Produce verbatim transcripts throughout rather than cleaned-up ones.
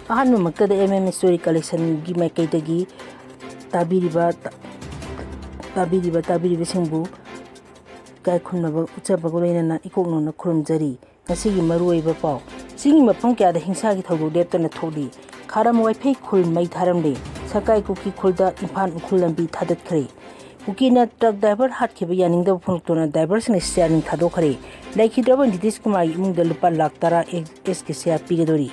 ꯑꯍꯥꯟꯕꯃꯛꯇꯗ M M Story Collectionꯒꯤ ꯃꯥꯏꯀꯩꯗꯒꯤ ꯇꯥꯕꯤꯔꯤꯕ, ꯇꯥꯕꯤꯔꯤꯕ, ꯇꯥꯕꯤꯔꯤꯕꯁꯤꯡꯕꯨ ꯏꯀꯥꯏ ꯈꯨꯝꯅꯕ ꯎꯠꯆꯕꯒ ꯂꯣꯏꯅꯅ ꯏꯀꯣꯛ ꯅꯧꯅ ꯈꯨꯔꯨꯝꯖꯔꯤ꯫ ꯉꯁꯤꯒꯤ ꯃꯔꯨꯑꯣꯏꯕ ꯄꯥꯎ꯫ ꯆꯤꯡꯒꯤ ꯃꯐꯝ ꯀꯌꯥꯗ ꯍꯤꯡꯁꯥꯒꯤ ꯊꯧꯗꯣꯛ ꯂꯦꯞꯇꯅ ꯊꯣꯛꯂꯤ꯫ ꯈꯥꯔꯝ ꯋꯥꯏꯐꯩ ꯈꯨꯜ ꯃꯩ ꯊꯥꯔꯝꯂꯦ꯫ ꯁꯪꯀꯥꯏ ꯀꯨꯀꯤ ꯈꯨꯜꯗ ꯏꯝꯐꯥꯜ ꯎꯈ꯭ꯔꯨꯜ ꯂꯝꯕꯤ ꯊꯥꯗꯠꯈ꯭ꯔꯦ꯫ ꯀꯨꯀꯤꯅ ꯇ꯭ꯔꯛ ꯗ꯭ꯔꯥꯏꯚꯔ ꯍꯥꯠꯈꯤꯕ ꯌꯥꯅꯤꯡꯗꯕ ꯐꯣꯡꯗꯣꯛꯇꯨꯅ ꯗ꯭ꯔꯥꯏꯚꯔꯁꯤꯡꯅ ꯁꯤꯌꯥꯔꯅꯤꯡ ꯊꯥꯗꯣꯛꯈ꯭ꯔꯦ꯫ ꯂꯩꯈꯤꯗ꯭ꯔꯕ ꯅꯤꯇꯤꯁ ꯀꯨꯃꯥꯔꯒꯤ ꯏꯃꯨꯡꯗ ꯂꯨꯄꯥ ꯂꯥꯈ ꯇꯔꯥ ꯑꯦꯁꯀꯤ ꯁꯤꯌꯥꯔ ꯄꯤꯒꯗꯧꯔꯤ꯫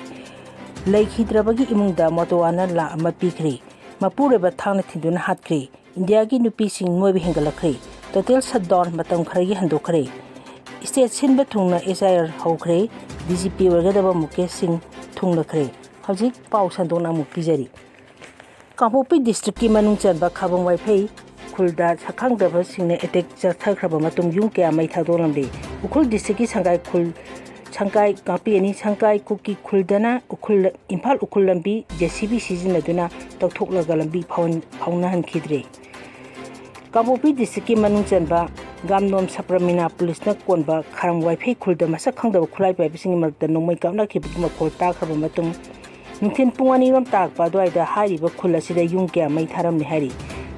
ꯂꯩꯈꯤꯗ꯭ꯔꯕꯒꯤ ꯏꯃꯨꯡꯗ ꯃꯣꯇꯣꯋꯥꯅ ꯂꯥꯈ ꯑꯃ ꯄꯤꯈ꯭ꯔꯦ꯫ ꯃꯄꯨꯔꯣꯏꯕ ꯊꯥꯡꯅ ꯊꯤꯟꯗꯨꯅ ꯍꯥꯠꯈ꯭ꯔꯦ꯫ ꯏꯟꯗꯤꯌꯥꯒꯤ ꯅꯨꯄꯤꯁꯤꯡ ꯅꯣꯏꯕ ꯍꯦꯟꯒꯠꯂꯛꯈ꯭ꯔꯦ꯫ ꯇꯣꯇꯦꯜ ꯁꯠꯗꯥꯎꯟ ꯃꯇꯝ ꯈꯔꯒꯤ ꯍꯟꯗꯣꯛꯈ꯭ꯔꯦ꯫ ꯁ꯭ꯇꯦꯠ ꯁꯤꯟꯕ ꯊꯨꯡꯅ S I R ꯍꯧꯈ꯭ꯔꯦ꯫ D G P ꯑꯣꯏꯒꯗꯕ ꯃꯨꯀꯦꯁ ꯁꯤꯡ ꯊꯨꯡꯂꯈ꯭ꯔꯦ꯫ ꯍꯧꯖꯤꯛ ꯄꯥꯎ ꯁꯟꯗꯣꯛꯅ ꯑꯃꯨꯛ ꯄꯤꯖꯔꯤ꯫ ꯀꯥꯡꯄꯣꯛꯄꯤ ꯗꯤꯁꯇ꯭ꯔꯤꯛꯀꯤ ꯃꯅꯨꯡ ꯆꯟꯕ ꯈꯥꯕꯝ ꯋꯥꯏꯐꯩ ꯈꯨꯜꯗ ꯁꯛꯈꯪꯗꯕꯁꯤꯡꯅ ꯑꯦꯇꯦꯛ ꯆꯠꯊꯈ꯭ꯔꯕ ꯃꯇꯨꯡ ꯌꯨꯝ ꯀꯌꯥ ꯃꯩ ꯊꯥꯗꯣꯛꯂꯝꯂꯦ꯫ ꯎꯈ꯭ꯔꯨꯜ ꯗꯤꯁꯇ꯭ꯔꯤꯛꯀꯤ ꯁꯪꯒꯥꯏ ꯈꯨꯜ, ꯁꯪꯒꯥꯏ ꯉꯥꯛꯄꯤ ꯑꯅꯤ, ꯁꯪꯒꯥꯏ ꯀꯨꯀꯤ ꯈꯨꯜꯗꯅ ꯎꯈ꯭ꯔꯨꯜ, ꯏꯝꯐꯥꯜ ꯎꯈ꯭ꯔꯨꯜ ꯂꯝꯕꯤ J C B ꯁꯤꯖꯤꯟꯅꯗꯨꯅ ꯇꯧꯊꯣꯛꯂꯒ ꯂꯝꯕꯤ ꯐꯥꯎꯍꯟ-, ꯐꯥꯎꯅꯍꯟꯈꯤꯗ꯭ꯔꯦ꯫ ꯀꯥꯡꯄꯣꯛꯄꯤ ꯗꯤꯁꯇ꯭ꯔꯤꯛꯀꯤ ꯃꯅꯨꯡ ꯆꯟꯕ ꯒꯥꯝꯅꯣꯝ ꯁꯄ꯭ꯔꯃꯤꯅꯥ ꯄꯨꯂꯤꯁꯅ ꯀꯣꯟꯕ ꯈꯥꯔꯝ ꯋꯥꯏꯐꯩ ꯈꯨꯜꯗ ꯃꯁꯛ ꯈꯪꯗꯕ ꯈꯨꯠꯂꯥꯏ ꯄꯥꯏꯕꯁꯤꯡꯒꯤ ꯃꯔꯛꯇ ꯅꯣꯡꯃꯩ ꯀꯥꯞꯅꯈꯤꯕꯒꯤ ꯃꯈꯣꯜ ꯇꯥꯈ꯭ꯔꯕ ꯃꯇꯨꯡ, ꯅꯨꯡꯊꯤꯜ ꯄꯨꯡ ꯑꯅꯤꯔꯣꯝ ꯇꯥꯔꯛꯄ ꯑꯗꯨꯋꯥꯏꯗ ꯍꯥꯏꯔꯤꯕ ꯈꯨꯜ ꯑꯁꯤꯗ ꯌꯨꯝ ꯀꯌꯥ ꯃꯩ ꯊꯥꯔꯝꯂꯦ ꯍꯥꯏꯔꯤ꯫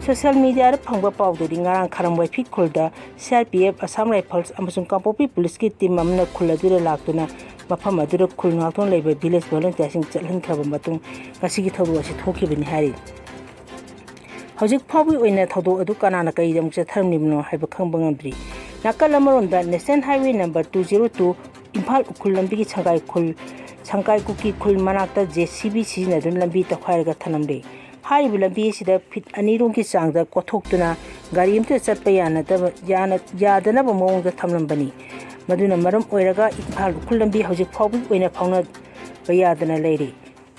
ꯁꯣꯁꯤꯌꯦꯜ ꯃꯤꯗꯤꯌꯥꯗ ꯐꯪꯕ ꯄꯥꯎꯗꯗꯤ ꯉꯔꯥꯡ ꯈꯥꯔꯝ ꯋꯥꯏꯐꯩ ꯈꯨꯜꯗ C R P F, Assam Rifles ꯑꯃꯁꯨꯡ ꯀꯥꯡꯄꯣꯛꯄꯤ ꯄꯨꯂꯤꯁꯀꯤ ꯇꯤꯝ ꯑꯃꯅ ꯈꯨꯜ ꯑꯗꯨꯗ ꯂꯥꯛꯇꯨꯅ ꯃꯐꯝ ꯑꯗꯨꯗ ꯈꯨꯜ ꯉꯥꯛꯇꯨꯅ ꯂꯩꯕ ꯚꯤꯂꯦꯖ ꯚꯣꯂꯨꯟꯇꯤꯌꯥꯔꯁꯤꯡ ꯆꯠꯍꯟꯈ꯭ꯔꯕ ꯃꯇꯨꯡ ꯉꯁꯤꯒꯤ ꯊꯧꯗꯣꯛ ꯑꯁꯤ ꯊꯣꯛꯈꯤꯕꯅꯤ ꯍꯥꯏꯔꯤ꯫ ꯍꯧꯖꯤꯛ ꯐꯥꯎꯕꯒꯤ ꯑꯣꯏꯅ ꯊꯧꯗꯣꯛ ꯑꯗꯨ ꯀꯅꯥꯅ ꯀꯩꯗꯃꯛ ꯆꯠꯊꯔꯝꯂꯤꯕꯅꯣ ꯍꯥꯏꯕ ꯈꯪꯕ ꯉꯝꯗ꯭ꯔꯤ꯫ ꯅꯥꯀꯜ ꯑꯃꯔꯣꯝꯗ National Highway number two zero two Imphal Ukhrul ꯂꯝꯕꯤꯒꯤ ꯁꯪꯒꯥꯏ ꯈꯨꯜ, ꯁꯪꯒꯥꯏ ꯀꯨꯀꯤ ꯈꯨꯜ ꯃꯅꯥꯛꯇ J C B ꯁꯤꯖꯤꯟꯅꯗꯨꯅ ꯂꯝꯕꯤ ꯇꯧꯈꯥꯏꯔꯒ ꯊꯝꯂꯝꯂꯦ꯫ ꯍꯥꯏꯔꯤꯕ ꯂꯝꯕꯤ ꯑꯁꯤꯗ ꯐꯤꯠ ꯑꯅꯤꯔꯣꯝꯒꯤ ꯆꯥꯡꯗ ꯀꯣꯊꯣꯛꯇꯨꯅ ꯒꯥꯔꯤ ꯑꯃꯠꯇ ꯆꯠꯄ ꯌꯥꯅꯗꯕ, ꯌꯥꯅ-, ꯌꯥꯗꯅꯕ ꯃꯑꯣꯡꯗ ꯊꯝꯂꯝꯕꯅꯤ꯫ ꯃꯗꯨꯅ ꯃꯔꯝ ꯑꯣꯏꯔꯒ ꯏꯝꯐꯥꯜ ꯎꯈ꯭ꯔꯨꯜ ꯂꯝꯕꯤ ꯍꯧꯖꯤꯛ ꯐꯥꯎꯕꯒꯤ ꯑꯣꯏꯅ ꯐꯥꯎꯅꯕ ꯌꯥꯗꯅ ꯂꯩꯔꯤ꯫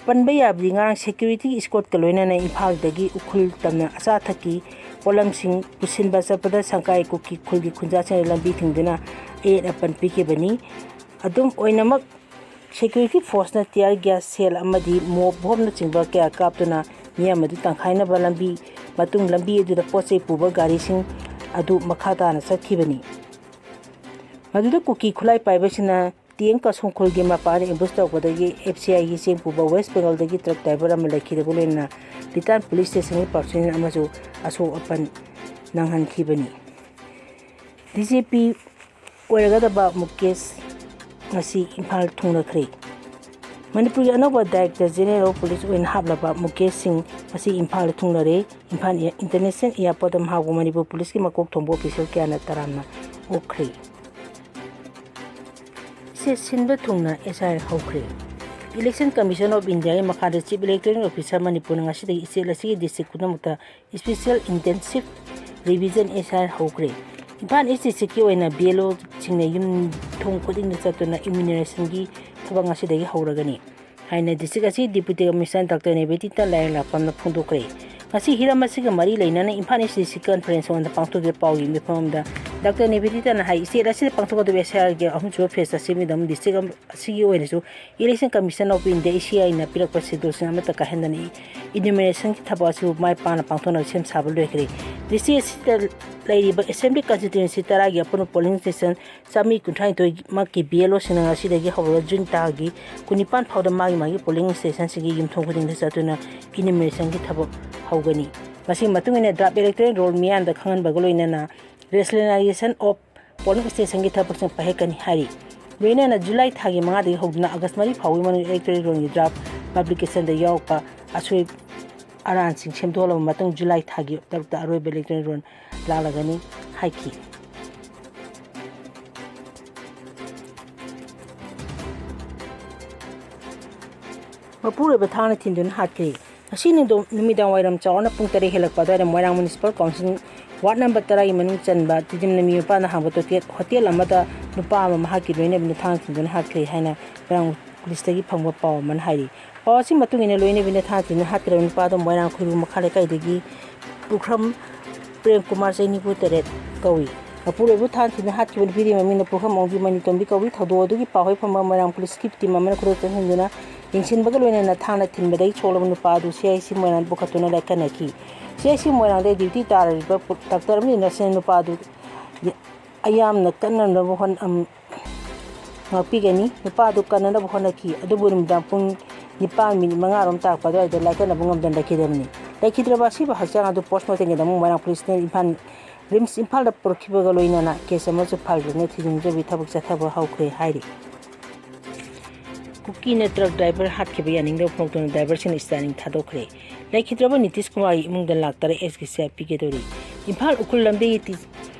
ꯄꯟꯕ ꯌꯥꯕꯗꯤ ꯉꯔꯥꯡ security escortꯀ ꯂꯣꯏꯅꯅ ꯏꯝꯐꯥꯜꯗꯒꯤ ꯎꯈ꯭ꯔꯨꯜ ꯇꯝꯅ ꯑꯆꯥ ꯑꯊꯛꯀꯤ ꯄꯣꯠꯂꯝꯁꯤꯡ ꯄꯨꯁꯤꯟꯕ ꯆꯠꯄꯗ ꯁꯪꯀꯥꯏ ꯀꯨꯀꯤ ꯈꯨꯜꯒꯤ ꯈꯨꯟꯖꯥꯁꯤꯡꯅ ꯂꯝꯕꯤ ꯊꯤꯡꯗꯨꯅ ꯑꯌꯦꯠ ꯑꯄꯟ ꯄꯤꯈꯤꯕꯅꯤ꯫ ꯑꯗꯨꯝ ꯑꯣꯏꯅꯃꯛ, security forceꯅ tear gas shell ꯑꯃꯗꯤ mop ꯕꯣꯝꯅꯆꯤꯡꯕ ꯀꯌꯥ ꯀꯥꯞꯇꯨꯅ ꯃꯤꯌꯥꯝ ꯑꯗꯨ ꯇꯪꯈꯥꯏꯅꯕ ꯂꯝꯕꯤ, ꯃꯇꯨꯡ ꯂꯝꯕꯤ ꯑꯗꯨꯗ ꯄꯣꯠ ꯆꯩ ꯄꯨꯕ ꯒꯥꯔꯤꯁꯤꯡ ꯑꯗꯨ ꯃꯈꯥ ꯇꯥꯅ ꯆꯠꯈꯤꯕꯅꯤ꯫ ꯃꯗꯨꯗ ꯀꯨꯀꯤ ꯈꯨꯠꯂꯥꯏ ꯄꯥꯏꯕꯁꯤꯡꯅ ꯇꯦꯡ ꯀꯁꯣꯡꯈꯣꯜꯒꯤ ꯃꯄꯥꯗ ambush ꯇꯧꯔꯛꯄꯗꯒꯤ F C Iꯒꯤ ꯆꯦꯡ ꯄꯨꯕ West Bengalꯗꯒꯤ truck driver ꯑꯃ ꯂꯩꯈꯤꯗꯕ ꯂꯣꯏꯅꯅ ꯂꯤꯇꯥꯟ police stationꯒꯤ personnel ꯑꯃꯁꯨ ꯑꯁꯣꯛ ꯑꯄꯟ ꯅꯪꯍꯟꯈꯤꯕꯅꯤ꯫ D G P ꯑꯣꯏꯔꯒꯗꯕ ꯃꯨꯀꯦꯁ ꯉꯁꯤ ꯏꯝꯐꯥꯜ ꯊꯨꯡꯂꯈ꯭ꯔꯦ꯫ ꯃꯅꯤꯄꯨꯔꯒꯤ ꯑꯅꯧꯕ Director General of Police ꯑꯣꯏꯅ ꯍꯥꯞꯂꯕ ꯃꯨꯀꯦꯁ ꯁꯤꯡ ꯉꯁꯤ ꯏꯝꯐꯥꯜꯗ ꯊꯨꯡꯂꯔꯦ꯫ ꯏꯝꯐꯥꯜ International Airportꯇ ꯃꯍꯥꯛꯄꯨ ꯃꯅꯤꯄꯨꯔ policeꯀꯤ ꯃꯀꯣꯛ ꯊꯣꯡꯕ official ꯀꯌꯥꯅ ꯇꯔꯥꯝꯅ ꯑꯣꯛꯈ꯭ꯔꯦ꯫ ꯏꯆꯦ ꯁꯤꯟꯕ ꯊꯨꯡꯅ S I R ꯍꯧꯈ꯭ꯔꯦ꯫ Election Commission of Indiaꯒꯤ ꯃꯈꯥꯗ Chief Electoral Officer ꯃꯅꯤꯄꯨꯔꯅ ꯉꯁꯤꯗꯒꯤ state ꯑꯁꯤꯒꯤ district ꯄꯨꯝꯅꯃꯛꯇ Special Intensive Revision S I R ꯍꯧꯈ꯭ꯔꯦ꯫ ꯏꯝꯐꯥꯜ East districtꯀꯤ ꯑꯣꯏꯅ B L Oꯁꯤꯡꯅ ꯌꯨꯝꯊꯣꯡ ꯈꯨꯗꯤꯡꯗ ꯆꯠꯇꯨꯅ enumerationꯒꯤ ꯊꯕꯛ ꯉꯁꯤꯗꯒꯤ ꯍꯧꯔꯒꯅꯤ ꯍꯥꯏꯅ district ꯑꯁꯤꯒꯤ Deputy Commissioner Doctor ꯅꯦꯕꯦꯗꯤꯇꯥ ꯂꯥꯏꯔꯦꯝꯂꯥꯛꯄꯝꯅ ꯐꯣꯡꯗꯣꯛꯈ꯭ꯔꯦ꯫ ꯉꯁꯤ ꯍꯤꯔꯝ ꯑꯁꯤꯒ ꯃꯔꯤ ꯂꯩꯅꯅ ꯏꯝꯐꯥꯜ East District Conference ꯍꯣꯜꯗ ꯄꯥꯡꯊꯣꯛꯈꯤꯕ ꯄꯥꯎꯒꯤ ꯃꯤꯐꯝ ꯑꯃꯗ Doctor ꯅꯦꯕꯦꯗꯤꯇꯥꯅ ꯍꯥꯏ, state ꯑꯁꯤꯗ ꯄꯥꯡꯊꯣꯛꯀꯗꯧꯔꯤꯕ S I Rꯒꯤ ꯑꯍꯨꯝꯁꯨꯕ phase ꯑꯁꯤꯒꯤꯗꯃꯛ district ꯑꯁꯤꯒꯤ ꯑꯣꯏꯅꯁꯨ Election Commission of India, E C Iꯅ ꯄꯤꯔꯛꯄ scheduleꯁꯤꯡ ꯑꯃꯠꯇ ꯀꯥꯏꯍꯟꯗꯅ enumerationꯒꯤ ꯊꯕꯛ ꯑꯁꯤꯕꯨ ꯃꯥꯏ ꯄꯥꯛꯅ ꯄꯥꯡꯊꯣꯛꯅꯕ ꯁꯦꯝ ꯁꯥꯕ ꯂꯣꯏꯈ꯭ꯔꯦ꯫ District ꯑꯁꯤꯗ ꯂꯩꯔꯤꯕ Assembly Constituency ꯇꯔꯥꯒꯤ ꯑꯄꯨꯟꯕ polling station ꯆꯥꯃꯔꯤ ꯀꯨꯟꯊ꯭ꯔꯥꯅꯤꯊꯣꯏꯃꯛꯀꯤ B L Oꯁꯤꯡꯅ ꯉꯁꯤꯗꯒꯤ ꯍꯧꯔꯒ June ꯇꯥꯒꯤ ꯀꯨꯟꯅꯤꯄꯥꯟ ꯐꯥꯎꯗ ꯃꯥꯒꯤ ꯃꯥꯒꯤ polling stationꯁꯤꯡꯒꯤ ꯌꯨꯝꯊꯣꯡ ꯈꯨꯗꯤꯡꯗ ꯆꯠꯇꯨꯅ enumerationꯒꯤ ꯊꯕꯛ ꯍꯧꯒꯅꯤ꯫ ꯃꯁꯤꯒꯤ ꯃꯇꯨꯡ ꯏꯟꯅ draft electoral roll ꯃꯤꯌꯥꯝꯗ ꯈꯪꯍꯟꯕꯒ ꯂꯣꯏꯅꯅ rationalization of polling stationꯒꯤ ꯊꯕꯛꯁꯤꯡ ꯄꯥꯏꯈꯠꯀꯅꯤ ꯍꯥꯏꯔꯤ꯫ ꯂꯣꯏꯅꯅ July ꯊꯥꯒꯤ ꯃꯉꯥꯗꯒꯤ ꯍꯧꯗꯨꯅ August ꯃꯔꯤ ꯐꯥꯎꯕꯒꯤ ꯃꯅꯨꯡꯗ electoral rollꯒꯤ draft publicationꯗ ꯌꯥꯎꯔꯛꯄ ꯑꯁꯣꯏ ꯑꯔꯥꯟꯁꯤꯡ ꯁꯦꯝꯗꯣꯛꯂꯕ ꯃꯇꯨꯡ July ꯊꯥꯒꯤ ꯇꯔꯨꯛꯇ ꯑꯔꯣꯏꯕ electoral roll ꯂꯥꯛꯂꯒꯅꯤ ꯍꯥꯏꯈꯤ꯫ ꯃꯄꯨꯔꯣꯏꯕ ꯊꯥꯡꯅ ꯊꯤꯟꯗꯨꯅ ꯍꯥꯠꯈ꯭ꯔꯦ꯫ ꯉꯁꯤ ꯅꯨꯡꯗꯣ-, ꯅꯨꯃꯤꯗꯥꯡ ꯋꯥꯏꯔꯝ ꯆꯥꯎꯔꯥꯛꯅ ꯄꯨꯡ ꯇꯔꯦꯠ ꯍꯦꯜꯂꯛꯄ ꯑꯗꯨꯋꯥꯏꯗ ꯃꯣꯏꯔꯥꯡ Municipal Council ward number ꯇꯔꯥꯒꯤ ꯃꯅꯨꯡ ꯆꯟꯕ ꯇꯤꯗꯤꯝ ꯂꯝꯕꯤ ꯃꯄꯥꯟꯗ ꯍꯥꯡꯕ ꯇꯣꯇꯦꯜ ꯍꯣꯇꯦꯜ ꯑꯃꯗ ꯅꯨꯄꯥ ꯑꯃ ꯃꯍꯥꯛꯀꯤ ꯂꯣꯏꯅꯕꯤꯅ ꯊꯥꯡꯅ ꯊꯤꯟꯗꯨꯅ ꯍꯥꯠꯈ꯭ꯔꯦ ꯍꯥꯏꯅ ꯃꯣꯏꯔꯥꯡ policeꯇꯒꯤ ꯐꯪꯕ ꯄꯥꯎ ꯑꯃꯅ ꯍꯥꯏꯔꯤ꯫ ꯄꯥꯎ ꯑꯁꯤꯒꯤ ꯃꯇꯨꯡ ꯏꯟꯅ ꯂꯣꯏꯅꯕꯤꯅ ꯊꯥꯡꯅ ꯊꯤꯟꯗꯨꯅ ꯍꯥꯠꯈ꯭ꯔꯕ ꯅꯨꯄꯥ ꯑꯗꯨ ꯃꯣꯏꯔꯥꯡ ꯈꯣꯏꯔꯨ ꯃꯈꯥ ꯂꯩꯀꯥꯏꯗꯒꯤ ꯄꯨꯈ꯭ꯔꯝ ꯄ꯭ꯔꯦꯝ ꯀꯨꯃꯥꯔ, ꯆꯍꯤ ꯅꯤꯐꯨ ꯇꯔꯦꯠ ꯀꯧꯏ꯫ ꯃꯄꯨꯔꯣꯏꯕꯕꯨ ꯊꯥꯡꯅ ꯊꯤꯟꯗꯨꯅ ꯍꯥꯠꯈꯤꯕ ꯅꯨꯄꯤꯗꯨꯒꯤ ꯃꯃꯤꯡꯅ ꯄꯨꯈ꯭ꯔꯝ ꯑꯣꯡꯕꯤ ꯃꯅꯤꯇꯣꯝꯕꯤ ꯀꯧꯏ꯫ ꯊꯧꯗꯣꯛ ꯑꯗꯨꯒꯤ ꯄꯥꯎ ꯍꯦꯛ ꯐꯪꯕ ꯃꯣꯏꯔꯥꯡ policeꯀꯤ team ꯑꯃꯅ ꯈꯨꯗꯛꯇ ꯆꯪꯁꯤꯟꯗꯨꯅ ꯌꯦꯡꯁꯤꯟꯕꯒ ꯂꯣꯏꯅꯅ ꯊꯥꯡꯅ ꯊꯤꯟꯕꯗꯒꯤ ꯁꯣꯛꯂꯕ ꯅꯨꯄꯥ ꯑꯗꯨ C I C ꯃꯣꯏꯔꯥꯡꯗ ꯄꯨꯈꯠꯇꯨꯅ ꯂꯥꯏꯀꯠꯅꯈꯤ꯫ C I C ꯃꯣꯏꯔꯥꯡꯗ duty ꯇꯥꯔꯤꯕ ꯄꯨ-, doctor ꯑꯃꯗꯤ nurse ꯅꯨꯄꯥ ꯑꯗꯨ ꯌꯥꯝꯅ ꯀꯟꯅꯅꯕ ꯍꯣꯠꯅ-, ꯑꯝ-, ꯉꯥꯛꯄꯤꯒꯅꯤ꯫ ꯅꯨꯄꯥ ꯑꯗꯨ ꯀꯟꯅꯅꯕ ꯍꯣꯠꯅꯈꯤ, ꯑꯗꯨꯕꯨ ꯅꯨꯃꯤꯗꯥꯡ ꯄꯨꯡ ꯅꯤꯄꯥꯟ ꯃꯤꯅꯤꯠ ꯃꯉꯥ ꯔꯣꯝ ꯇꯥꯔꯛꯄ ꯑꯗꯨꯋꯥꯏꯗ ꯂꯥꯏꯀꯠꯅꯕ ꯉꯝꯗꯅ ꯂꯩꯈꯤꯗꯕꯅꯤ꯫ ꯂꯩꯈꯤꯗ꯭ꯔꯕ ꯑꯁꯤꯕ ꯍꯛꯆꯥꯡ ꯑꯗꯨ ꯄꯣꯁꯃꯣꯔꯇꯦꯝꯒꯤꯗꯃꯛ ꯃꯣꯏꯔꯥꯡ ꯄꯨꯂꯤꯁꯅ ꯏꯝꯐꯥꯜ, ꯔꯤꯝꯁ ꯏꯝꯐꯥꯜꯗ ꯄꯨꯔꯛꯈꯤꯕꯒ ꯂꯣꯏꯅꯅ ꯀꯦꯁ ꯑꯃꯁꯨ ꯐꯥꯏꯜ ꯇꯧꯗꯨꯅ ꯊꯤꯖꯤꯟ ꯍꯨꯝꯖꯤꯟꯕꯒꯤ ꯊꯕꯛ ꯆꯠꯊꯕ ꯍꯧꯈ꯭ꯔꯦ ꯍꯥꯏꯔꯤ꯫ ꯀꯨꯀꯤꯅ ꯇ꯭ꯔꯛ ꯗ꯭ꯔꯥꯏꯚꯔ ꯍꯥꯠꯈꯤꯕ ꯌꯥꯅꯤꯡꯗꯕ ꯐꯣꯡꯗꯣꯛꯇꯨꯅ ꯗ꯭ꯔꯥꯏꯚꯔꯁꯤꯡꯅ ꯁ꯭ꯇꯥꯏꯂꯤꯡ ꯊꯥꯗꯣꯛꯈ꯭ꯔꯦ꯫ ꯂꯩꯈꯤꯗ꯭ꯔꯕ ꯅꯤꯇꯤꯁ ꯀꯨꯃꯥꯔꯒꯤ ꯏꯃꯨꯡꯗ ꯂꯥꯈ ꯇꯔꯦꯠ ꯑꯦꯁ K C I ꯄꯤꯒꯗꯧꯔꯤ꯫ Imphal Ukhrul ꯂꯝꯕꯤꯒꯤ ꯇꯤ-,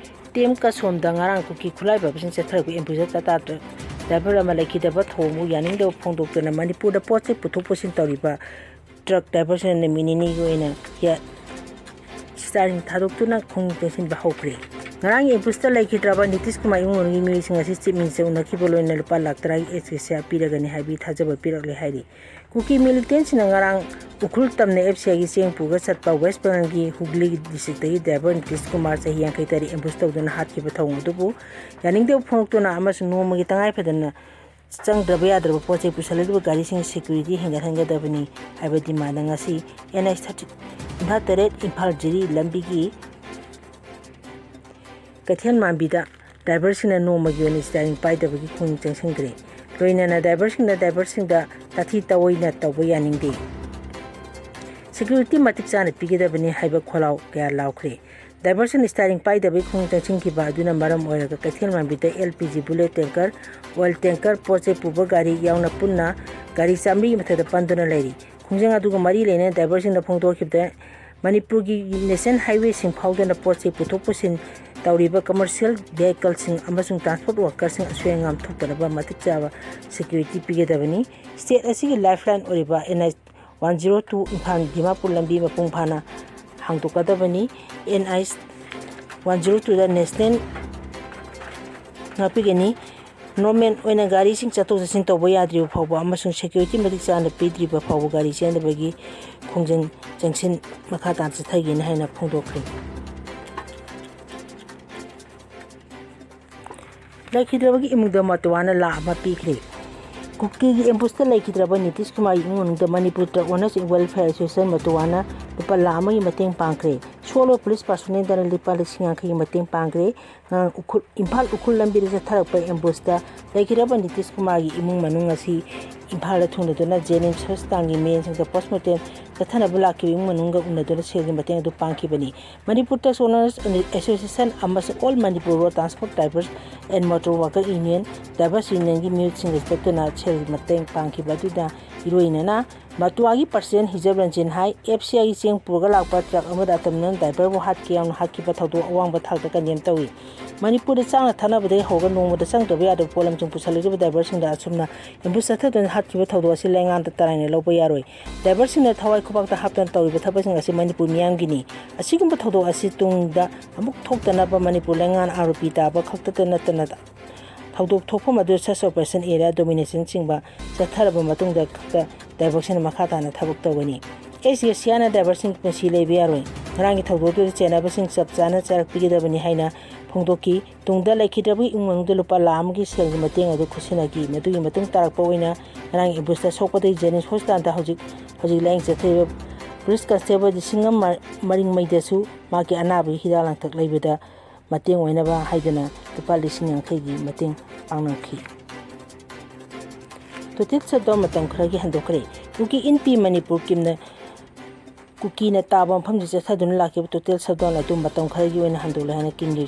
ꯇꯦꯝ ꯀꯁꯣꯝꯗ ꯉꯔꯥꯡ ꯀꯨꯀꯤ ꯈꯨꯠꯂꯥꯏ ꯄꯥꯏꯕꯁꯤꯡ ꯆꯠꯊꯔꯛꯄ ꯑꯦꯝꯕꯨꯁꯇ ꯇꯥꯇꯥ ꯇ꯭ꯔꯛ ꯗ꯭ꯔꯥꯏꯚꯔ ꯑꯃ ꯂꯩꯈꯤꯗꯕ ꯊꯧꯑꯣꯡꯕꯨ ꯌꯥꯅꯤꯡꯗꯕ ꯐꯣꯡꯗꯣꯛꯇꯨꯅ ꯃꯅꯤꯄꯨꯔꯗ ꯄꯣꯠ ꯆꯩ ꯄꯨꯊꯣꯛ ꯄꯨꯁꯤꯟ ꯇꯧꯔꯤꯕ ꯇ꯭ꯔꯛ ꯗ꯭ꯔꯥꯏꯚꯔꯁꯤꯡꯅ ꯅꯨꯃꯤꯠ ꯅꯤꯅꯤꯒꯤ ꯑꯣꯏꯅ ꯌ-, ꯁ꯭ꯇꯥꯏꯂꯤꯡ ꯊꯥꯗꯣꯛꯇꯨꯅ ꯈꯣꯡ ꯆꯪꯁꯤꯟꯕ ꯍꯧꯈ꯭ꯔꯦ꯫ ꯉꯔꯥꯡꯒꯤ ꯑꯦꯝꯕꯨꯁꯇ ꯂꯩꯈꯤꯗ꯭ꯔꯕ ꯅꯤꯇꯤꯁ ꯀꯨꯃꯥꯔ ꯏꯃꯨꯡ ꯃꯅꯨꯡꯒꯤ ꯃꯤꯑꯣꯏꯁꯤꯡ ꯑꯁꯤ ꯆꯤꯐ ꯃꯤꯅꯤꯁꯇꯔ ꯎꯅꯈꯤꯕ ꯂꯣꯏꯅꯅ ꯂꯨꯄꯥ ꯂꯥꯈ ꯇꯔꯥꯒꯤ ꯑꯦꯁ ꯀꯦ ꯁꯤ ꯑꯥꯏ ꯄꯤꯔꯒꯅꯤ ꯍꯥꯏꯕꯒꯤ ꯊꯥꯖꯕ ꯄꯤꯔꯛꯂꯦ ꯍꯥꯏꯔꯤ꯫ ꯀꯨꯀꯤ ꯃꯤꯂꯤꯇꯦꯟꯁꯤꯡꯅ ꯉꯔꯥꯡ ꯎꯈ꯭ꯔꯨꯜ ꯇꯝꯅ ꯑꯦꯐ ꯁꯤ ꯑꯥꯏꯒꯤ ꯆꯦꯡ ꯄꯨꯔꯒ ꯆꯠꯄ ꯋꯦꯁ ꯕꯦꯡꯒꯜꯒꯤ ꯍꯨꯒ꯭ꯂꯤ ꯗꯤꯁꯇ꯭ꯔꯤꯛꯇꯒꯤ ꯗ꯭ꯔꯥꯏꯚꯔ ꯅꯤꯇꯤꯁ ꯀꯨꯃꯥꯔ ꯆꯍꯤ ꯌꯥꯡꯈꯩ ꯇꯔꯦꯠ ꯑꯦꯝꯕꯨꯁ ꯇꯧꯗꯨꯅ ꯍꯥꯠꯈꯤꯕ ꯊꯧꯑꯣꯡ ꯑꯗꯨꯕꯨ ꯌꯥꯅꯤꯡꯗꯕ ꯐꯣꯡꯗꯣꯛꯇꯨꯅ ꯑꯃꯁꯨꯡ ꯅꯣꯡꯃꯒꯤ ꯇꯉꯥꯏ ꯐꯗꯅ ꯆꯪꯗ꯭ꯔꯕ ꯌꯥꯗ꯭ꯔꯕ ꯄꯣꯠ ꯆꯩ ꯄꯨꯁꯜꯂꯛꯂꯤꯕ ꯒꯥꯔꯤꯁꯤꯡꯒꯤ ꯁꯦꯀ꯭ꯌꯨꯔꯤꯇꯤ ꯍꯦꯟꯒꯠꯍꯟꯒꯗꯕꯅꯤ ꯍꯥꯏꯕ ꯗꯤꯃꯥꯟꯗ ꯉꯁꯤ ꯑꯦꯟ ꯑꯩꯆ ꯊꯥꯔꯇꯤ, ꯏꯝꯐꯥꯜ ꯇꯔꯦꯠ, ꯏꯝꯐꯥꯜ ꯖꯤꯔꯤ ꯂꯝꯕꯤꯒꯤ ꯀꯩꯊꯦꯜ ꯃꯥꯟꯕꯤꯗ ꯗ꯭ꯔꯥꯏꯚꯔꯁꯤꯡꯅ ꯅꯣꯡꯃꯒꯤ ꯑꯣꯏꯅ ꯁ꯭ꯇꯤꯌꯥꯔꯤꯡ ꯄꯥꯏꯗꯕꯒꯤ ꯈꯣꯡꯖꯪ ꯆꯪꯁꯤꯟꯈ꯭ꯔꯦ꯫ ꯂꯣꯏꯅꯅ ꯗ꯭ꯔꯥꯏꯚꯔꯁꯤꯡꯅ ꯗ꯭ꯔꯥꯏꯚꯔꯁꯤꯡꯗ ꯇꯥꯊꯤ ꯇꯥꯑꯣꯏꯅ ꯇꯧꯕ ꯌꯥꯅꯤꯡꯗꯦ꯫ ꯁꯦꯀ꯭ꯌꯨꯔꯤꯇꯤ ꯃꯇꯤꯛ ꯆꯥꯅ ꯄꯤꯒꯗꯕꯅꯤ ꯍꯥꯏꯕ ꯈꯣꯜꯂꯥꯎ ꯀꯌꯥ ꯂꯥꯎꯈ꯭ꯔꯦ꯫ ꯗ꯭ꯔꯥꯏꯚꯔꯁꯤꯡꯅ ꯁ꯭ꯇꯤꯌꯥꯔꯤꯡ ꯄꯥꯏꯗꯕꯒꯤ ꯈꯣꯡꯖꯪ ꯆꯪꯁꯤꯟꯈꯤꯕ ꯑꯗꯨꯅ ꯃꯔꯝ ꯑꯣꯏꯔꯒ ꯀꯩꯊꯦꯜ ꯃꯥꯟꯕꯤꯗ L P G bullet tanker, oil tanker, ꯄꯣꯠ ꯆꯩ ꯄꯨꯕ ꯒꯥꯔꯤ ꯌꯥꯎꯅ ꯄꯨꯟꯅ ꯒꯥꯔꯤ ꯆꯥꯃꯔꯤꯒꯤ ꯃꯊꯛꯇ ꯄꯟꯗꯨꯅ ꯂꯩꯔꯤ꯫ ꯈꯣꯡꯖꯪ ꯑꯗꯨꯒ ꯃꯔꯤ ꯂꯩꯅꯅ ꯗ꯭ꯔꯥꯏꯚꯔꯁꯤꯡꯅ ꯐꯣꯡꯗꯣꯛꯈꯤꯕꯗ ꯃꯅꯤꯄꯨꯔꯒꯤ ꯅꯦꯁꯅꯦꯜ ꯍꯥꯏꯋꯦꯁꯤꯡ ꯐꯥꯎꯗꯨꯅ ꯄꯣꯠ ꯆꯩ ꯄꯨꯊꯣꯛ ꯄꯨꯁꯤꯟ ꯇꯧꯔꯤꯕ ꯀꯃꯔꯁꯤꯌꯦꯜ ꯚꯦꯍꯤꯀꯜꯁꯤꯡ ꯑꯃꯁꯨꯡ ꯇ꯭ꯔꯥꯟꯁꯄꯣꯔꯠ ꯋꯥꯀꯔꯁꯤꯡ ꯑꯁꯣꯏ ꯑꯉꯥꯝ ꯊꯣꯛꯇꯅꯕ ꯃꯇꯤꯛ ꯆꯥꯕ ꯁꯦꯀ꯭ꯌꯨꯔꯤꯇꯤ ꯄꯤꯒꯗꯕꯅꯤ꯫ ꯁ꯭ꯇꯦꯠ ꯑꯁꯤꯒꯤ ꯂꯥꯏꯐꯂꯥꯏꯟ ꯑꯣꯏꯔꯤꯕ N H one zero two Imphal Dimapur ꯂꯝꯕꯤ ꯃꯄꯨꯡ ꯐꯥꯅ ꯍꯥꯡꯗꯣꯛꯀꯗꯕꯅꯤ꯫ ꯑꯦꯟ ꯑꯩꯆ ꯋꯥꯟ ꯖꯤꯔꯣ ꯇꯨꯗ ꯅꯦꯁꯅꯦꯜ ꯉꯥꯛꯄꯤꯒꯅꯤ꯫ ꯅꯣꯔꯃꯦꯜ ꯑꯣꯏꯅ ꯒꯥꯔꯤꯁꯤꯡ ꯆꯠꯊꯣꯛ ꯆꯠꯁꯤꯟ ꯇꯧꯕ ꯌꯥꯗ꯭ꯔꯤꯕ ꯐꯥꯎꯕ ꯑꯃꯁꯨꯡ ꯁꯦꯀ꯭ꯌꯨꯔꯤꯇꯤ ꯃꯇꯤꯛ ꯆꯥꯅ ꯄꯤꯗ꯭ꯔꯤꯕ ꯐꯥꯎꯕ ꯒꯥꯔꯤ ꯆꯦꯟꯗꯕꯒꯤ ꯈꯣꯡꯖꯪ ꯆꯪꯁꯤꯟ ꯃꯈꯥ ꯇꯥꯅ ꯆꯠꯊꯒꯦꯅ ꯍꯥꯏꯅ ꯐꯣꯡꯗꯣꯛꯈ꯭ꯔꯦ꯫ ꯂꯩꯈꯤꯗ꯭ꯔꯕꯒꯤ ꯏꯃꯨꯡꯗ ꯃꯇꯣꯋꯥꯅ ꯂꯥꯈ ꯑꯃ ꯄꯤꯈ꯭ꯔꯦ꯫ ꯀꯨꯀꯤꯒꯤ ꯑꯦꯝꯕꯨꯁꯇ ꯂꯩꯈꯤꯗ꯭ꯔꯕ ꯅꯤꯇꯤꯁ ꯀꯨꯃꯥꯔꯒꯤ ꯏꯃꯨꯡ ꯃꯅꯨꯡꯗ Manipur truck owners welfare association ꯃꯇꯣꯋꯥꯅ ꯂꯨꯄꯥ ꯂꯥꯈ ꯑꯃꯒꯤ ꯃꯇꯦꯡ ꯄꯥꯡꯈ꯭ꯔꯦ꯫ ꯁꯣꯜꯂꯣ ꯄꯨꯂꯤꯁ ꯄꯥꯔꯁꯣꯅꯦꯜꯗꯅ ꯂꯨꯄꯥ ꯂꯤꯁꯤꯡ ꯌꯥꯡꯈꯩꯒꯤ ꯃꯇꯦꯡ ꯄꯥꯡꯈ꯭ꯔꯦ꯫ ꯉꯔꯥꯡ ꯎꯈ꯭ꯔꯨꯜ, ꯏꯝꯐꯥꯜ ꯎꯈ꯭ꯔꯨꯜ ꯂꯝꯕꯤꯗ ꯆꯠꯊꯔꯛꯄ ꯑꯦꯝꯕꯨꯁꯇ ꯂꯩꯈꯤꯗ꯭ꯔꯕ ꯅꯤꯇꯤꯁ ꯀꯨꯃꯥꯔꯒꯤ ꯏꯃꯨꯡ ꯃꯅꯨꯡ ꯑꯁꯤ ꯏꯝꯐꯥꯜꯗ ꯊꯨꯡꯂꯗꯨꯅ ꯖꯦꯅꯤꯝꯁ ꯍꯣꯁꯄꯤꯇꯥꯜꯒꯤ ꯃꯤꯠꯌꯦꯡꯁꯪꯗ ꯄꯣꯁꯃꯣꯔꯇꯦꯝ ꯆꯠꯊꯅꯕ ꯂꯥꯛꯈꯤꯕ ꯏꯃꯨꯡ ꯃꯅꯨꯡꯒ ꯎꯅꯗꯨꯅ ꯁꯦꯜꯒꯤ ꯃꯇꯦꯡ ꯑꯗꯨ ꯄꯥꯡꯈꯤꯕꯅꯤ꯫ ꯃꯅꯤꯄꯨꯔ ꯇ꯭ꯔꯛꯁ ꯑꯣꯅꯔꯁ ꯑꯦꯁꯣꯁꯤꯌꯦꯁꯟ ꯑꯃꯁꯨꯡ all Manipur road transport drivers and motor worker union, drivers ꯌꯨꯅꯤꯌꯟꯒꯤ ꯃꯤꯍꯨꯠꯁꯤꯡꯒ ꯆꯠꯇꯨꯅ ꯁꯦꯜꯒꯤ ꯃꯇꯦꯡ ꯄꯥꯡꯈꯤꯕ ꯑꯗꯨꯗ ꯏꯔꯣꯏꯅꯅ ꯃꯇꯨꯋꯥꯒꯤ ꯄ꯭ꯔꯁꯤꯗꯦꯟ ꯍꯤꯖꯕ ꯔꯟꯖꯟ ꯍꯥꯏ, ꯑꯦꯐ ꯁꯤ ꯑꯥꯏꯒꯤ ꯆꯦꯡ ꯄꯨꯔꯒ ꯂꯥꯛꯄ ꯇ꯭ꯔꯛ ꯑꯃꯗ ꯑꯇꯝꯅꯅ ꯗ꯭ꯔꯥꯏꯚꯔꯕꯨ ꯍꯥꯠꯀꯦ ꯌꯥꯎꯅ ꯍꯥꯠꯈꯤꯕ ꯊꯧꯗꯣꯛ ꯑꯋꯥꯡꯕ ꯊꯥꯛꯇ ꯀꯟꯗꯦꯝ ꯇꯧꯏ꯫ ꯃꯅꯤꯄꯨꯔꯗ ꯆꯥꯅ ꯊꯛꯅꯕꯗꯒꯤ ꯍꯧꯔꯒ ꯅꯣꯡꯃꯗ ꯆꯪꯗꯕ ꯌꯥꯗꯕ ꯄꯣꯠꯂꯝꯁꯤꯡ ꯄꯨꯁꯜꯂꯛꯂꯤꯕ ꯗ꯭ꯔꯥꯏꯚꯔꯁꯤꯡꯗ ꯑꯁꯨꯝꯅ ꯑꯦꯝꯕꯨꯁ ꯆꯠꯊꯗꯨꯅ ꯍꯥꯠꯈꯤꯕ ꯊꯧꯗꯣꯛ ꯑꯁꯤ ꯂꯩꯉꯥꯛꯅ ꯇꯔꯥꯏꯅ ꯂꯧꯕ ꯌꯥꯔꯣꯏ꯫ ꯗ꯭ꯔꯥꯏꯚꯔꯁꯤꯡꯅ ꯊꯋꯥꯏ ꯈꯨꯕꯥꯛꯇ ꯍꯥꯞꯇꯅ ꯇꯧꯔꯤꯕ ꯊꯕꯛꯁꯤꯡ ꯑꯁꯤ ꯃꯅꯤꯄꯨꯔ ꯃꯤꯌꯥꯝꯒꯤꯅꯤ꯫ ꯑꯁꯤꯒꯨꯝꯕ ꯊꯧꯗꯣꯛ ꯑꯁꯤ ꯇꯨꯡꯗ ꯑꯃꯨꯛ ꯊꯣꯛꯇꯅꯕ ꯃꯅꯤꯄꯨꯔ ꯂꯩꯉꯥꯛꯅ ꯑꯥꯔꯣꯄꯤ ꯇꯥꯕ ꯈꯛꯇꯗ ꯅꯠꯇꯅ ꯊꯧꯗꯣꯛ ꯊꯣꯛꯐꯝ ꯑꯗꯨ ꯁꯔꯆ ꯑꯣꯄꯔꯦꯁꯟ, ꯑꯦꯔꯤꯌꯥ ꯗꯣꯃꯤꯅꯦꯁꯟ ꯆꯤꯡꯕ ꯆꯠꯊꯔꯕ ꯃꯇꯨꯡꯗ ꯈꯛꯇ ꯗ꯭ꯔꯥꯏꯚꯔꯁꯤꯡꯅ ꯃꯈꯥ ꯇꯥꯅ ꯊꯕꯛ ꯇꯧꯒꯅꯤ꯫ ꯑꯦꯁ ꯑꯦꯁꯤꯌꯥꯅ ꯗ꯭ꯔꯥꯏꯚꯔꯁꯤꯡꯒꯤ ꯄꯨꯟꯁꯤ ꯂꯩꯕ ꯌꯥꯔꯣꯏ꯫ ꯉꯔꯥꯡꯒꯤ ꯊꯧꯗꯣꯛꯇꯨꯗ ꯆꯦꯟꯅꯕꯁꯤꯡ ꯆꯞ ꯆꯥꯅ ꯆꯩꯔꯥꯛ ꯄꯤꯒꯗꯕꯅꯤ ꯍꯥꯏꯅ ꯐꯣꯡꯗꯣꯛꯈꯤ꯫ ꯇꯨꯡꯗ ꯂꯩꯈꯤꯗ꯭ꯔꯕꯒꯤ ꯏꯃꯨꯡ ꯃꯅꯨꯡꯗ ꯂꯨꯄꯥ ꯂꯥꯈ ꯑꯃꯒꯤ ꯁꯦꯜꯒꯤ ꯃꯇꯦꯡ ꯑꯗꯨ ꯈꯨꯠꯁꯤꯟꯅꯈꯤ꯫ ꯃꯗꯨꯒꯤ ꯃꯇꯨꯡ ꯇꯥꯔꯛꯄ ꯑꯣꯏꯅ ꯉꯔꯥꯡ ꯑꯦꯝꯕꯨꯁꯇ ꯁꯣꯛꯄꯗꯒꯤ ꯖꯦꯅꯤꯝꯁ ꯍꯣꯁꯄꯤꯇꯥꯜꯗ ꯍꯧꯖꯤꯛ ꯍꯧꯖꯤꯛ ꯂꯥꯌꯦꯡ ꯆꯠꯊꯔꯤꯕ ꯄꯨꯂꯤꯁ ꯀꯟꯁꯇꯦꯕꯜ ꯂꯤꯁꯤꯡ ꯑꯃ ꯃꯔꯤꯡꯃꯩꯗꯁꯨ ꯃꯍꯥꯛꯀꯤ ꯑꯅꯥꯕꯒꯤ ꯍꯤꯗꯥꯛ ꯂꯥꯡꯊꯛ ꯂꯩꯕꯗ ꯃꯇꯦꯡ ꯑꯣꯏꯅꯕ ꯍꯥꯏꯗꯨꯅ ꯂꯨꯄꯥ ꯂꯤꯁꯤꯡ ꯌꯥꯡꯈꯩꯒꯤ ꯃꯇꯦꯡ ꯄꯥꯡꯅꯈꯤ꯫ ꯇꯣꯇꯦꯜ ꯁꯠꯗꯥꯎꯟ ꯃꯇꯝ ꯈꯔꯒꯤ ꯍꯟꯗꯣꯛꯈ꯭ꯔꯦ꯫ ꯀꯨꯀꯤ ꯏꯟꯄꯤ ꯃꯅꯤꯄꯨꯔ ꯀꯤꯝꯅ ꯀꯨꯀꯤꯅ ꯇꯥꯕ ꯃꯐꯝꯁꯤ ꯆꯠꯊꯗꯨꯅ ꯂꯥꯛꯈꯤꯕ ꯇꯣꯇꯦꯜ ꯁꯠꯗꯥꯎꯟ ꯑꯗꯨ ꯃꯇꯝ ꯈꯔꯒꯤ ꯑꯣꯏꯅ ꯍꯟꯗꯣꯛꯂꯦ ꯍꯥꯏꯅ ꯀꯤꯝꯒꯤ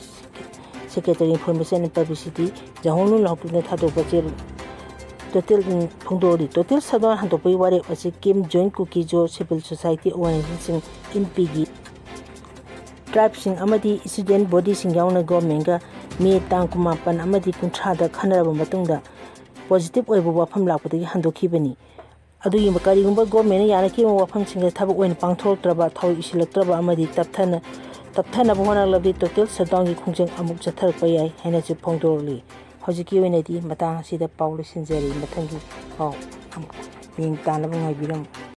ꯁꯦꯀ꯭ꯔꯦꯇꯔꯤ ꯏꯟꯐꯣꯔꯃꯦꯁꯟ ꯑꯦꯟ ꯄꯕ꯭ꯂꯤꯁꯤꯇꯤ ꯖꯍꯣꯡꯅꯨ ꯂꯥꯎꯄꯨꯅ ꯊꯥꯗꯣꯛꯄ ꯆꯦ ꯇꯣꯇꯦꯜ, ꯎꯝ, ꯐꯣꯡꯗꯣꯛꯂꯤ꯫ ꯇꯣꯇꯦꯜ ꯁꯠꯗꯥꯎꯟ ꯍꯟꯗꯣꯛꯄꯒꯤ ꯋꯥꯔꯦꯞ ꯑꯁꯤ ꯀꯤꯝ ꯖꯣꯏꯟ ꯀꯨꯀꯤ ꯖꯣ ꯁꯤꯚꯤꯜ ꯁꯣꯁꯥꯏꯇꯤ ꯑꯣꯔꯒꯅꯥꯏꯖꯦꯁꯟꯁꯤꯡ ꯏꯟꯄꯤꯒꯤ ꯇ꯭ꯔꯥꯏꯕꯁꯤꯡ ꯑꯃꯗꯤ ꯏꯁꯇꯨꯗꯦꯟ ꯕꯣꯗꯤꯁꯤꯡ ꯌꯥꯎꯅ ꯒꯣꯔꯃꯦꯟꯒ ꯃꯦ ꯇꯥꯡ ꯀꯨꯟꯃꯥꯄꯟ ꯑꯃꯗꯤ ꯀꯨꯟꯊ꯭ꯔꯥꯗ ꯈꯟꯅꯔꯕ ꯃꯇꯨꯡꯗ ꯄꯣꯖꯤꯇꯤꯚ ꯑꯣꯏꯕ ꯋꯥꯐꯝ ꯂꯥꯛꯄꯗꯒꯤ ꯍꯟꯗꯣꯛꯈꯤꯕꯅꯤ꯫ ꯑꯗꯨꯒꯤ ꯀꯔꯤꯒꯨꯝꯕ ꯒꯣꯔꯃꯦꯟꯅ ꯌꯥꯅꯈꯤꯕ ꯋꯥꯐꯝꯁꯤꯡꯗ ꯊꯕꯛ ꯑꯣꯏꯅ ꯄꯥꯡꯊꯣꯔꯛꯇ꯭ꯔꯕ, ꯊꯧ ꯏꯁꯤꯜꯂꯛꯇ꯭ꯔꯕ ꯑꯃꯗꯤ ꯇꯞꯊꯅ-, ꯇꯞꯊꯅꯕ ꯍꯣꯠꯅꯔꯛꯂꯕꯗꯤ ꯇꯣꯇꯦꯜ ꯁꯠꯗꯥꯎꯟꯒꯤ ꯈꯣꯡꯖꯪ ꯑꯃꯨꯛ ꯆꯠꯊꯔꯛꯄ ꯌꯥꯏ ꯍꯥꯏꯅꯁꯨ ꯐꯣꯡꯗꯣꯔꯛꯂꯤ꯫ ꯍꯧꯖꯤꯛꯀꯤ ꯑꯣꯏꯅꯗꯤ ꯃꯇꯥꯡ ꯑꯁꯤꯗ ꯄꯥꯎ ꯂꯣꯏꯁꯤꯟꯖꯔꯤ꯫ ꯃꯊꯪꯒꯤ ꯄꯥꯎ ꯑꯃꯨꯛ ꯃꯤꯡ ꯇꯥꯅꯕ ꯉꯥꯏꯕꯤꯔꯝꯃꯨ꯫